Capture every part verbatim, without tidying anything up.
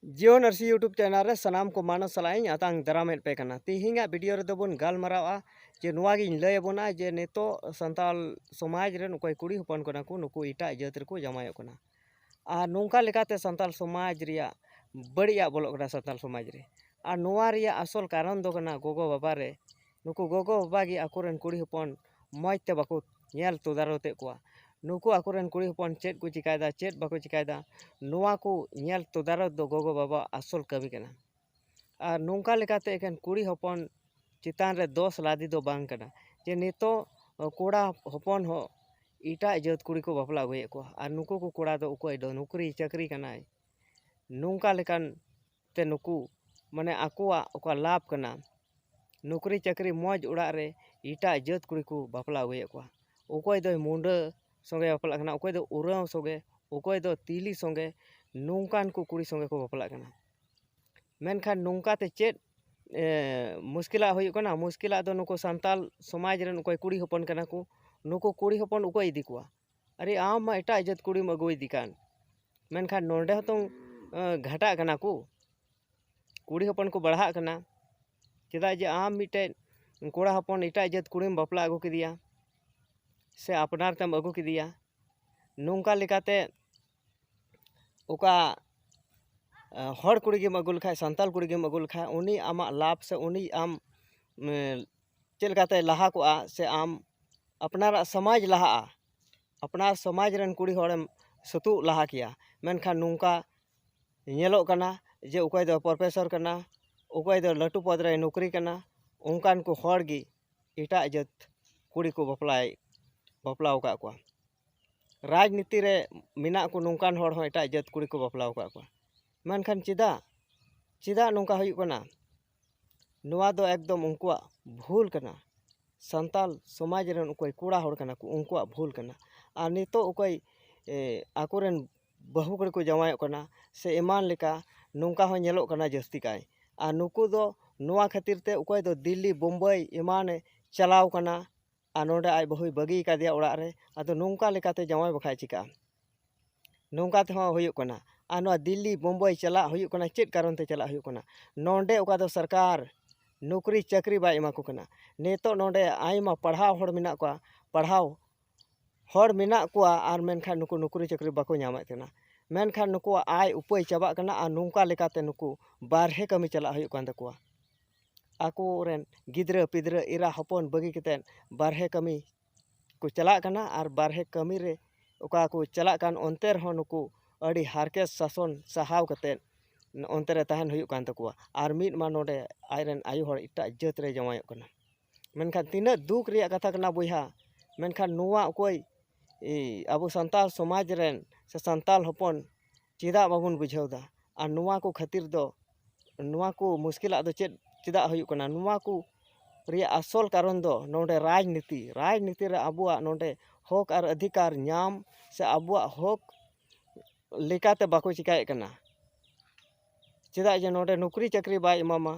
Jio Nursery YouTube channel ᱨᱮ ᱥᱟᱱᱟᱢ ᱠᱚ ᱢᱟᱱᱚᱛ ᱥᱟᱞᱟᱜ ᱤᱧ ᱟᱛᱟᱝ ᱫᱟᱨᱟᱢᱮᱫ ᱯᱮ ᱠᱟᱱᱟ᱾ ᱛᱮᱦᱮᱧᱟᱜ video ᱨᱮᱫᱚ ᱵᱚᱱ ᱜᱟᱞᱢᱟᱨᱟᱣᱟ ᱡᱮ ᱱᱚᱣᱟ ᱜᱤᱧ ᱞᱟᱹᱭ ᱟᱵᱚᱱᱟ ᱡᱮ ᱱᱤᱛᱚᱜ ᱥᱟᱱᱛᱟᱲ ᱥᱚᱢᱟᱡᱽ ᱨᱮᱱ ᱚᱠᱚᱭ ᱠᱩᱲᱤ ᱦᱚᱯᱚᱱ ᱠᱟᱱᱟ ᱠᱚ, ᱱᱩᱠᱩ ᱮᱴᱟᱜ ᱡᱟᱹᱛ ᱨᱮᱠᱚ ᱡᱟᱶᱟᱭᱚᱜ ᱠᱟᱱᱟ᱾ ᱟᱨ ᱱᱚᱝᱠᱟ ᱞᱮᱠᱟᱛᱮ ᱥᱟᱱᱛᱟᱲ ᱥᱚᱢᱟᱡᱽ ᱨᱮᱭᱟᱜ ᱵᱟᱹᱲᱤᱡᱟᱜ ᱵᱚᱞᱚᱜ ᱠᱟᱱᱟ ᱥᱟᱱᱛᱟᱲ ᱥᱚᱢᱟᱡᱽ ᱨᱮ᱾ ᱟᱨ ᱱᱚᱣᱟ ᱨᱮᱭᱟᱜ ᱟᱥᱚᱞ ᱠᱟᱨᱚᱱ ᱫᱚ ᱠᱟᱱᱟ ᱜᱚᱜᱚ ᱵᱟᱵᱟ ᱨᱮ᱾ ᱱᱩᱠᱩ ᱜᱚᱜᱚ ᱵᱟᱵᱟ ᱜᱮ ᱟᱠᱚᱨᱮᱱ ᱠᱩᱲᱤ ᱦᱚᱯᱚᱱ ᱢᱚᱡᱽ ᱛᱮ ᱵᱟᱠᱚ ᱧᱮᱞ ᱛᱚᱫᱟᱨᱚᱛᱮᱫ ᱠᱚᱣᱟ᱾ ᱱᱩᱠᱩ ᱟᱠᱚᱨᱮᱱ ᱠᱩᱲᱤ ᱦᱚᱯᱚᱱ ᱪᱮᱫ ᱠᱚ ᱪᱤᱠᱟᱭᱮᱫᱟ, ᱪᱮᱫ ᱵᱟᱠᱚ ᱪᱤᱠᱟᱭᱮᱫᱟ, ᱱᱚᱣᱟ ᱠᱚ ᱧᱮᱞ ᱛᱚᱫᱟᱨᱚᱛ ᱫᱚ ᱜᱚᱜᱚ ᱵᱟᱵᱟ ᱟᱥᱚᱞ ᱠᱟᱹᱢᱤ ᱠᱟᱱᱟ᱾ ᱟᱨ ᱱᱚᱝᱠᱟ ᱞᱮᱠᱟᱛᱮ ᱮᱠᱮᱱ ᱠᱩᱲᱤ ᱦᱚᱯᱚᱱ ᱪᱮᱛᱟᱱ ᱨᱮ ᱫᱚᱥ ᱞᱟᱫᱮ ᱫᱚ ᱵᱟᱝ ᱠᱟᱱᱟ ᱡᱮ ᱱᱤᱛᱚᱜ ᱠᱚᱲᱟ ᱦᱚᱯᱚᱱ ᱦᱚᱸ ᱮᱴᱟᱜ ᱡᱟᱹᱛ ᱠᱩᱲᱤ ᱠᱚ ᱵᱟᱯᱞᱟ ᱟᱹᱜᱩᱭᱮᱫ ᱠᱚᱣᱟ᱾ ᱟᱨ ᱱᱩᱠᱩ ᱠᱚ ᱠᱚᱲᱟ ᱫᱚ ᱚᱠᱚᱭ ᱫᱚ ᱱᱩᱠᱨᱤ ᱪᱟᱹᱠᱨᱤ ᱠᱟᱱᱟᱭ, ᱱᱚᱝᱠᱟ ᱞᱮᱠᱟᱱ ᱛᱮ ᱱᱩᱠᱩ ᱢᱟᱱᱮ ᱟᱠᱚᱣᱟᱜ ᱚᱠᱟ ᱞᱟᱵᱷ ᱠᱟᱱᱟ, ᱱᱩᱠᱨᱤ ᱪᱟᱹᱠᱨᱤ ᱢᱚᱡᱽ ᱚᱲᱟᱜ ᱨᱮ ᱮᱴᱟᱜ ᱡᱟᱹᱛ ᱠᱩᱲᱤ ᱠᱚ ᱵᱟᱯᱞᱟ ᱟᱹᱜᱩᱭᱮᱫ ᱠᱚᱣᱟ᱾ ᱚᱠᱚᱭ ᱫᱚᱭ ᱢᱩᱰᱟᱹ ᱥᱚᱸᱜᱮ ᱵᱟᱯᱞᱟᱜ ᱠᱟᱱᱟ, ᱚᱠᱚᱭ ᱫᱚ ᱩᱨᱟᱹᱣ ᱥᱚᱸᱜᱮ, ᱚᱠᱚᱭ ᱫᱚ ᱛᱤᱞᱤ ᱥᱚᱸᱜᱮ, ᱱᱚᱝᱠᱟᱱ ᱠᱚ ᱠᱩᱲᱤ ᱥᱚᱸᱜᱮ ᱠᱚ ᱵᱟᱯᱞᱟᱜ ᱠᱟᱱᱟ᱾ ᱢᱮᱱᱠᱷᱟᱱ ᱱᱚᱝᱠᱟᱛᱮ ᱪᱮᱫ ᱮ, ᱢᱩᱥᱠᱤᱞᱟᱜ ᱦᱩᱭᱩᱜ ᱠᱟᱱᱟ? ᱢᱩᱥᱠᱤᱞᱟᱜ ᱫᱚ ᱱᱩᱠᱩ ᱥᱟᱱᱛᱟᱞ ᱥᱚᱢᱟᱡᱽ ᱨᱮᱱ ᱚᱠᱚᱭ ᱠᱩᱲᱤ ᱦᱚᱯᱚᱱ ᱠᱟᱱᱟ ᱠᱚ, ᱱᱩᱠᱩ ᱠᱩᱲᱤ ᱦᱚᱯᱚᱱ ᱚᱠᱚᱭ ᱤᱫᱤ ᱠᱚᱣᱟ? ᱟᱨᱮ, ᱟᱢ ᱢᱟ ᱮᱴᱟᱜ ᱡᱟᱹᱛ ᱠᱩᱲᱤᱢ ᱟᱹᱜᱩᱭᱮᱫᱮ ᱠᱟᱱ, ᱢᱮᱱᱠᱷᱟᱱ ᱱᱚᱰᱮ ᱦᱚᱸᱛᱚ ᱮ, ᱜᱷᱟᱴᱟᱜ ᱠᱟᱱᱟ ᱠᱚ, ᱠᱩᱲᱤ ᱦᱚᱯᱚᱱ ᱠᱚ ᱵᱟᱲᱦᱟᱜ ᱠᱟᱱᱟ᱾ ᱪᱮᱫᱟᱜ ᱡᱮ ᱟᱢ ᱢᱤᱫᱴᱮᱡ ᱠᱚᱲᱟ ᱦᱚᱯᱚᱱ ᱮᱴᱟᱜ ᱡᱟᱹᱛ ᱠᱩᱲᱤᱢ ᱵᱟᱯᱞᱟ ᱟᱹᱜᱩ ᱠᱮᱫᱮᱭᱟ ᱥᱮ ᱟᱯᱱᱟᱨ ᱛᱮᱢ ᱟᱹᱜᱩ ᱠᱮᱫᱮᱭᱟ, ᱱᱚᱝᱠᱟ ᱞᱮᱠᱟᱛᱮ ᱚᱠᱟ ᱮ, ᱦᱚᱲ ᱠᱩᱲᱤ ᱜᱮᱢ ᱟᱹᱜᱩ ᱞᱮᱠᱷᱟᱡ, ᱥᱟᱱᱛᱟᱲ ᱠᱩᱲᱤ ᱜᱮᱢ ᱟᱹᱜᱩ ᱞᱮᱠᱷᱟᱡ, ᱩᱱᱤ ᱟᱢᱟᱜ ᱞᱟᱵᱷ ᱥᱮ ᱩᱱᱤ ᱟᱢ ᱮ, ᱪᱮᱫ ᱞᱮᱠᱟᱛᱮ ᱞᱟᱦᱟ ᱠᱚᱜᱼᱟ ᱥᱮ ᱟᱢ ᱟᱯᱱᱟᱨᱟᱜ ᱥᱚᱢᱟᱡᱽ ᱞᱟᱦᱟᱜᱼᱟ, ᱟᱯᱱᱟᱨ ᱥᱚᱢᱟᱡᱽ ᱨᱮᱱ ᱠᱩᱲᱤ ᱦᱚᱲᱮᱢ ᱥᱩᱛᱩᱜ ᱞᱟᱦᱟ ᱠᱮᱭᱟ᱾ ᱢᱮᱱᱠᱷᱟᱱ ᱱᱚᱝᱠᱟ ᱧᱮᱞᱚᱜ ᱠᱟᱱᱟ ᱡᱮ ᱚᱠᱚᱭ ᱫᱚ ᱯᱨᱚᱯᱷᱮᱥᱚᱨ ᱠᱟᱱᱟ, ᱚᱠᱚᱭ ᱫᱚ ᱞᱟᱹᱴᱩ ᱯᱚᱫᱽ ᱨᱮᱭ ᱱᱚᱠᱨᱤ ᱠᱟᱱᱟ, ᱚᱱᱠᱟᱱ ᱠᱚ ᱦᱚᱲ ᱜᱮ ᱮᱴᱟᱜ ᱡᱟᱹᱛ ᱠᱩᱲᱤ ᱠᱚ ᱵᱟᱯᱞᱟᱭ ᱵᱟᱯᱞᱟ ᱟᱠᱟᱫ ᱠᱚᱣᱟ᱾ ᱨᱟᱡᱽᱱᱤᱛᱤ ᱨᱮ ᱢᱮᱱᱟᱜ ᱠᱚ ᱱᱚᱝᱠᱟᱱ ᱦᱚᱲ ᱦᱚᱸ ᱮᱴᱟᱜ ᱡᱟᱹᱛ ᱠᱩᱲᱤ ᱠᱚ ᱵᱟᱯᱞᱟ ᱟᱠᱟᱫ ᱠᱚᱣᱟ᱾ ᱢᱮᱱᱠᱷᱟᱱ ᱪᱮᱫᱟᱜ, ᱪᱮᱫᱟᱜ ᱱᱚᱝᱠᱟ ᱦᱩᱭᱩᱜ ᱠᱟᱱᱟ? ᱱᱚᱣᱟ ᱫᱚ ᱮᱠᱫᱚᱢ ᱩᱱᱠᱩᱣᱟᱜ ᱵᱷᱩᱞ ᱠᱟᱱᱟ᱾ ᱥᱟᱱᱛᱟᱞ ᱥᱚᱢᱟᱡᱽ ᱨᱮᱱ ᱚᱠᱚᱭ ᱠᱚᱲᱟ ᱦᱚᱲ ᱠᱟᱱᱟ ᱠᱚ, ᱩᱱᱠᱩᱣᱟᱜ ᱵᱷᱩᱞ ᱠᱟᱱᱟ᱾ ᱟᱨ ᱱᱤᱛᱚᱜ ᱚᱠᱚᱭ ᱮ, ᱟᱠᱚᱨᱮᱱ ᱵᱟᱹᱦᱩ ᱠᱩᱲᱤ ᱠᱚ ᱡᱟᱶᱟᱭᱚᱜ ᱠᱟᱱᱟ ᱥᱮ ᱮᱢᱟᱱ ᱞᱮᱠᱟ, ᱱᱚᱝᱠᱟ ᱦᱚᱸ ᱧᱮᱞᱚᱜ ᱠᱟᱱᱟ ᱡᱟᱹᱥᱛᱤ ᱠᱟᱭ᱾ ᱟᱨ ᱱᱩᱠᱩ ᱫᱚ ᱱᱚᱣᱟ ᱠᱷᱟᱹᱛᱤᱨ ᱛᱮ ᱚᱠᱚᱭ ᱫᱚ ᱫᱤᱞᱞᱤ, ᱵᱳᱢᱵᱟᱭ ᱮᱢᱟᱱᱮ ᱪᱟᱞᱟᱣ ᱠᱟᱱᱟ, ᱟᱨ ᱱᱚᱰᱮ ᱟᱡ ᱵᱟᱹᱦᱩᱭ ᱵᱟᱹᱜᱤ ᱟᱠᱟᱫᱮᱭᱟ ᱚᱲᱟᱜ ᱨᱮ᱾ ᱟᱫᱚ ᱱᱚᱝᱠᱟ ᱞᱮᱠᱟᱛᱮ ᱡᱟᱶᱟᱭ ᱵᱟᱠᱷᱟᱡ ᱪᱤᱠᱟᱹᱜᱼᱟ? ᱱᱚᱝᱠᱟ ᱛᱮᱦᱚᱸ ᱦᱩᱭᱩᱜ ᱠᱟᱱᱟ᱾ ᱟᱨ ᱱᱚᱣᱟ ᱫᱤᱞᱞᱤ ᱵᱳᱢᱵᱟᱭ ᱪᱟᱞᱟᱜ ᱦᱩᱭᱩᱜ ᱠᱟᱱᱟ, ᱪᱮᱫ ᱠᱟᱨᱚᱱ ᱛᱮ ᱪᱟᱞᱟᱜ ᱦᱩᱭᱩᱜ ᱠᱟᱱᱟ? ᱱᱚᱰᱮ ᱚᱠᱟ ᱫᱚ ᱥᱚᱨᱠᱟᱨ ᱱᱚᱠᱨᱤ ᱪᱟᱹᱠᱨᱤ ᱵᱟᱭ ᱮᱢᱟ ᱠᱚ ᱠᱟᱱᱟ᱾ ᱱᱤᱛᱚᱜ ᱱᱚᱰᱮ ᱟᱭᱢᱟ ᱯᱟᱲᱦᱟᱣ ᱦᱚᱲ ᱢᱮᱱᱟᱜ ᱠᱚᱣᱟ, ᱯᱟᱲᱦᱟᱣ ᱦᱚᱲ ᱢᱮᱱᱟᱜ ᱠᱚᱣᱟ, ᱟᱨ ᱢᱮᱱᱠᱷᱟᱱ ᱱᱩᱠᱩ ᱱᱚᱠᱨᱤ ᱪᱟᱹᱠᱨᱤ ᱵᱟᱠᱚ ᱧᱟᱢᱮᱫ ᱠᱟᱱᱟ᱾ ᱢᱮᱱᱠᱷᱟᱱ ᱱᱩᱠᱩᱣᱟᱜ ᱟᱭ ᱩᱯᱟᱹᱭ ᱪᱟᱵᱟᱜ ᱠᱟᱱᱟ, ᱟᱨ ᱱᱚᱝᱠᱟ ᱞᱮᱠᱟᱛᱮ ᱱᱩᱠᱩ ᱵᱟᱨᱦᱮ ᱠᱟᱹᱢᱤ ᱪᱟᱞᱟᱜ ᱦᱩᱭᱩᱜ ᱠᱟᱱ ᱛᱟᱠᱚᱣᱟ᱾ ᱟᱠᱚᱨᱮᱱ ᱜᱤᱫᱽᱨᱟᱹ ᱯᱤᱫᱽᱨᱟᱹ ᱮᱨᱟ ᱦᱚᱯᱚᱱ ᱵᱟᱹᱜᱤ ᱠᱟᱛᱮᱫ ᱵᱟᱨᱦᱮ ᱠᱟᱹᱢᱤ ᱠᱚ ᱪᱟᱞᱟᱜ ᱠᱟᱱᱟ, ᱟᱨ ᱵᱟᱨᱦᱮ ᱠᱟᱹᱢᱤ ᱨᱮ ᱚᱠᱟ ᱠᱚ ᱪᱟᱞᱟᱜ ᱠᱟᱱ, ᱚᱱᱛᱮ ᱨᱮᱦᱚᱸ ᱱᱩᱠᱩ ᱟᱹᱰᱤ ᱦᱟᱨᱠᱮᱛ ᱥᱟᱥᱚᱱ ᱥᱟᱦᱟᱣ ᱠᱟᱛᱮᱫ ᱚᱱᱛᱮ ᱨᱮ ᱛᱟᱦᱮᱱ ᱦᱩᱭᱩᱜ ᱠᱟᱱ ᱛᱟᱠᱚᱣᱟ᱾ ᱟᱨ ᱢᱤᱫ ᱢᱟ ᱱᱚᱰᱮ ᱟᱡᱨᱮᱱ ᱟᱭᱳ ᱦᱚᱲ ᱮᱴᱟᱜ ᱡᱟᱹᱛ ᱨᱮ ᱡᱟᱶᱟᱭᱚᱜ ᱠᱟᱱᱟ᱾ ᱢᱮᱱᱠᱷᱟᱱ ᱛᱤᱱᱟᱹᱜ ᱫᱩᱠ ᱨᱮᱭᱟᱜ ᱠᱟᱛᱷᱟ ᱠᱟᱱᱟ ᱵᱚᱭᱦᱟ᱾ ᱢᱮᱱᱠᱷᱟᱱ ᱱᱚᱣᱟ ᱚᱠᱚᱭ, ᱮ, ᱟᱵᱚ ᱥᱟᱱᱛᱟᱲ ᱥᱚᱢᱟᱡᱽ ᱨᱮᱱ ᱥᱮ ᱥᱟᱱᱛᱟᱲ ᱦᱚᱯᱚᱱ ᱪᱮᱫᱟᱜ ᱵᱟᱵᱚᱱ ᱵᱩᱡᱷᱟᱹᱣ ᱮᱫᱟ? ᱟᱨ ᱱᱚᱣᱟ ᱠᱚ ᱠᱷᱟᱹᱛᱤᱨ ᱫᱚ, ᱱᱚᱣᱟ ᱠᱚ ᱢᱩᱥᱠᱤᱞᱟᱜ ᱫᱚ ᱪᱮᱫ, ᱪᱮᱫᱟᱜ ᱦᱩᱭᱩᱜ ᱠᱟᱱᱟ? ᱱᱚᱣᱟ ᱠᱚ ᱨᱮᱭᱟᱜ ᱟᱥᱚᱞ ᱠᱟᱨᱚᱱ ᱫᱚ ᱱᱚᱰᱮ ᱨᱟᱡᱽᱱᱤᱛᱤ, ᱨᱟᱡᱽᱱᱤᱛᱤ ᱨᱮ ᱟᱵᱚᱣᱟᱜ ᱱᱚᱰᱮ ᱦᱚᱠ ᱟᱨ ᱚᱫᱷᱤᱠᱟᱨ ᱧᱟᱢ ᱥᱮ ᱟᱵᱚᱣᱟᱜ ᱦᱚᱠ ᱞᱮᱠᱟᱛᱮ ᱵᱟᱠᱚ ᱪᱤᱠᱟᱹᱭᱮᱫ ᱠᱟᱱᱟ᱾ ᱪᱮᱫᱟᱜ ᱡᱮ ᱱᱚᱰᱮ ᱱᱚᱠᱨᱤ ᱪᱟᱹᱠᱨᱤ ᱵᱟᱭ ᱮᱢᱟᱢᱟ,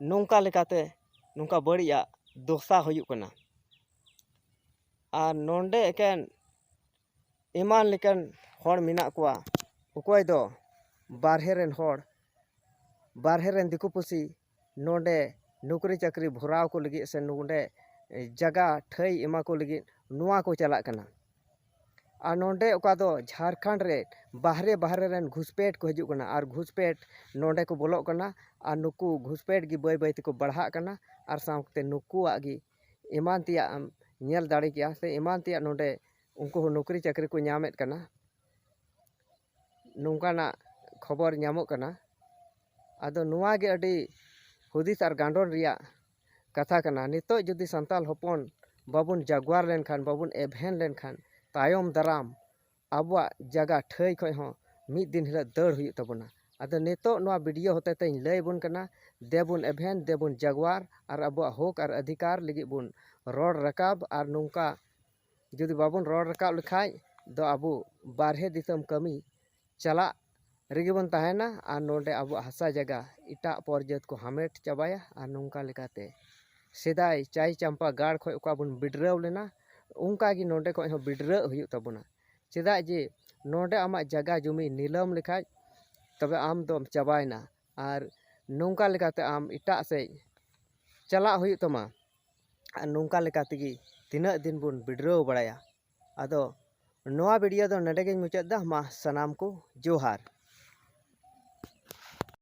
ᱱᱚᱝᱠᱟ ᱞᱮᱠᱟᱛᱮ ᱱᱚᱝᱠᱟ ᱵᱟᱹᱲᱤᱡᱟᱜ ᱫᱚᱥᱟ ᱦᱩᱭᱩᱜ ᱠᱟᱱᱟ᱾ ᱟᱨ ᱱᱚᱰᱮ ᱮᱠᱮᱱ ᱮᱢᱟᱱ ᱞᱮᱠᱟᱱ ᱦᱚᱲ ᱢᱮᱱᱟᱜ ᱠᱚᱣᱟ, ᱚᱠᱚᱭ ᱫᱚ ᱵᱟᱨᱦᱮ ᱨᱮᱱ ᱦᱚᱲ, ᱵᱟᱨᱦᱮ ᱨᱮᱱ ᱫᱤᱠᱩ ᱯᱩᱥᱤ ᱱᱚᱰᱮ ᱱᱚᱠᱨᱤ ᱪᱟᱹᱠᱨᱤ ᱵᱷᱚᱨᱟᱣ ᱠᱚ ᱞᱟᱹᱜᱤᱫ ᱥᱮ ᱱᱚᱰᱮ ᱡᱟᱭᱜᱟ ᱴᱷᱟᱹᱭ ᱮᱢᱟ ᱠᱚ ᱞᱟᱹᱜᱤᱫ ᱱᱚᱣᱟ ᱠᱚ ᱪᱟᱞᱟᱜ ᱠᱟᱱᱟ᱾ ᱟᱨ ᱱᱚᱰᱮ ᱚᱠᱟ ᱫᱚ ᱡᱷᱟᱲᱠᱷᱚᱸᱰ ᱨᱮ ᱵᱟᱦᱨᱮ ᱵᱟᱦᱨᱮ ᱨᱮᱱ ᱜᱷᱩᱥᱯᱮᱴ ᱠᱚ ᱦᱤᱡᱩᱜ ᱠᱟᱱᱟ ᱟᱨ ᱜᱷᱩᱥᱯᱮᱴ ᱱᱚᱰᱮ ᱠᱚ ᱵᱚᱞᱚᱜ ᱠᱟᱱᱟ᱾ ᱟᱨ ᱱᱩᱠᱩ ᱜᱷᱩᱥᱯᱮᱴ ᱜᱮ ᱵᱟᱹᱭ ᱵᱟᱹᱭ ᱛᱮᱠᱚ ᱵᱟᱲᱦᱟᱜ ᱠᱟᱱᱟ ᱟᱨ ᱥᱟᱶᱛᱮ ᱱᱩᱠᱩᱣᱟᱜ ᱜᱮ ᱮᱢᱟᱱ ᱛᱮᱭᱟᱜ ᱮᱢ ᱧᱮᱞ ᱫᱟᱲᱮ ᱠᱮᱭᱟ ᱥᱮ ᱮᱢᱟᱱ ᱛᱮᱭᱟᱜ ᱱᱚᱰᱮ ᱩᱱᱠᱩ ᱦᱚᱸ ᱱᱚᱠᱨᱤ ᱪᱟᱹᱠᱨᱤ ᱠᱚ ᱧᱟᱢᱮᱫ ᱠᱟᱱᱟ, ᱱᱚᱝᱠᱟᱱᱟᱜ ᱠᱷᱚᱵᱚᱨ ᱧᱟᱢᱚᱜ ᱠᱟᱱᱟ᱾ ᱟᱫᱚ ᱱᱚᱣᱟ ᱜᱮ ᱟᱹᱰᱤ ᱦᱩᱫᱤᱥ ᱟᱨ ᱜᱟᱸᱰᱚᱱ ᱨᱮᱭᱟᱜ ᱠᱟᱛᱷᱟ ᱠᱟᱱᱟ᱾ ᱱᱤᱛᱚᱜ ᱡᱩᱫᱤ ᱥᱟᱱᱛᱟᱲ ᱦᱚᱯᱚᱱ ᱵᱟᱵᱚᱱ ᱡᱟᱜᱽᱣᱟᱨ ᱞᱮᱱᱠᱷᱟᱱ, ᱵᱟᱵᱚᱱ ᱮᱵᱷᱮᱱ ᱞᱮᱱᱠᱷᱟᱱ, ᱛᱟᱭᱚᱢ ᱫᱟᱨᱟᱢ ᱟᱵᱚᱣᱟᱜ ᱡᱟᱭᱜᱟ ᱴᱷᱟᱹᱭ ᱠᱷᱚᱱ ᱦᱚᱸ ᱢᱤᱫ ᱫᱤᱱ ᱦᱤᱞᱳᱜ ᱫᱟᱹᱲ ᱦᱩᱭᱩᱜ ᱛᱟᱵᱚᱱᱟ᱾ ᱟᱫᱚ ᱱᱤᱛᱚᱜ ᱱᱚᱣᱟ ᱵᱷᱤᱰᱤᱭᱳ ᱦᱚᱛᱮ ᱛᱮᱧ ᱞᱟᱹᱭ ᱟᱵᱚᱱ ᱠᱟᱱᱟ, ᱫᱮᱵᱚᱱ ᱮᱵᱷᱮᱱ, ᱫᱮᱵᱚᱱ ᱡᱟᱜᱽᱣᱟᱨ ᱟᱨ ᱟᱵᱚᱣᱟᱜ ᱦᱚᱠ ᱟᱨ ᱚᱫᱷᱤᱠᱟᱨ ᱞᱟᱹᱜᱤᱫ ᱵᱚᱱ ᱨᱚᱲ ᱨᱟᱠᱟᱵ᱾ ᱟᱨ ᱱᱚᱝᱠᱟ ᱡᱩᱫᱤ ᱵᱟᱵᱚᱱ ᱨᱚᱲ ᱨᱟᱠᱟᱵ ᱞᱮᱠᱷᱟᱡ ᱫᱚ ᱟᱵᱚ ᱵᱟᱨᱦᱮ ᱫᱤᱥᱚᱢ ᱠᱟᱹᱢᱤ ᱪᱟᱞᱟᱜ ᱨᱮᱜᱮ ᱵᱚᱱ ᱛᱟᱦᱮᱱᱟ ᱟᱨ ᱱᱚᱰᱮ ᱟᱵᱚᱣᱟᱜ ᱦᱟᱥᱟ ᱡᱟᱭᱜᱟ ᱮᱴᱟᱜ ᱯᱚᱨ ᱡᱟᱹᱛ ᱠᱚ ᱦᱟᱢᱮᱴ ᱪᱟᱵᱟᱭᱟ᱾ ᱟᱨ ᱱᱚᱝᱠᱟ ᱞᱮᱠᱟᱛᱮ ᱥᱮᱫᱟᱭ ᱪᱟᱭ ᱪᱟᱢᱯᱟ ᱜᱟᱲ ᱠᱷᱚᱱ ᱚᱠᱟ ᱵᱚᱱ ᱵᱤᱰᱨᱟᱹᱣ ᱞᱮᱱᱟ, ᱚᱱᱠᱟ ᱜᱮ ᱱᱚᱰᱮ ᱠᱷᱚᱱ ᱦᱚᱸ ᱵᱤᱰᱨᱟᱹᱜ ᱦᱩᱭᱩᱜ ᱛᱟᱵᱚᱱᱟ᱾ ᱪᱮᱫᱟᱜ ᱡᱮ ᱱᱚᱰᱮ ᱟᱢᱟᱜ ᱡᱟᱭᱜᱟ ᱡᱩᱢᱤ ᱱᱤᱞᱟᱹᱢ ᱞᱮᱠᱷᱟᱡ, ᱛᱚᱵᱮ ᱟᱢ ᱫᱚᱢ ᱪᱟᱵᱟᱭᱮᱱᱟ᱾ ᱟᱨ ᱱᱚᱝᱠᱟ ᱞᱮᱠᱟᱛᱮ ᱟᱢ ᱮᱴᱟᱜ ᱥᱮᱫ ᱪᱟᱞᱟᱜ ᱦᱩᱭᱩᱜ ᱛᱟᱢᱟ᱾ ᱟᱨ ᱱᱚᱝᱠᱟ ᱞᱮᱠᱟ ᱛᱮᱜᱮ ᱛᱤᱱᱟᱹᱜ ᱫᱤᱱ ᱵᱚᱱ ᱵᱤᱰᱨᱟᱹᱣ ᱵᱟᱲᱟᱭᱟ᱾ ᱟᱫᱚ ᱱᱚᱣᱟ ᱵᱷᱤᱰᱤᱭᱳ ᱫᱚ ᱱᱚᱰᱮ ᱜᱮᱧ ᱢᱩᱪᱟᱹᱫ ᱮᱫᱟ᱾ ᱢᱟ ᱥᱟᱱᱟᱢ ᱠᱚ ᱡᱚᱦᱟᱨ᱾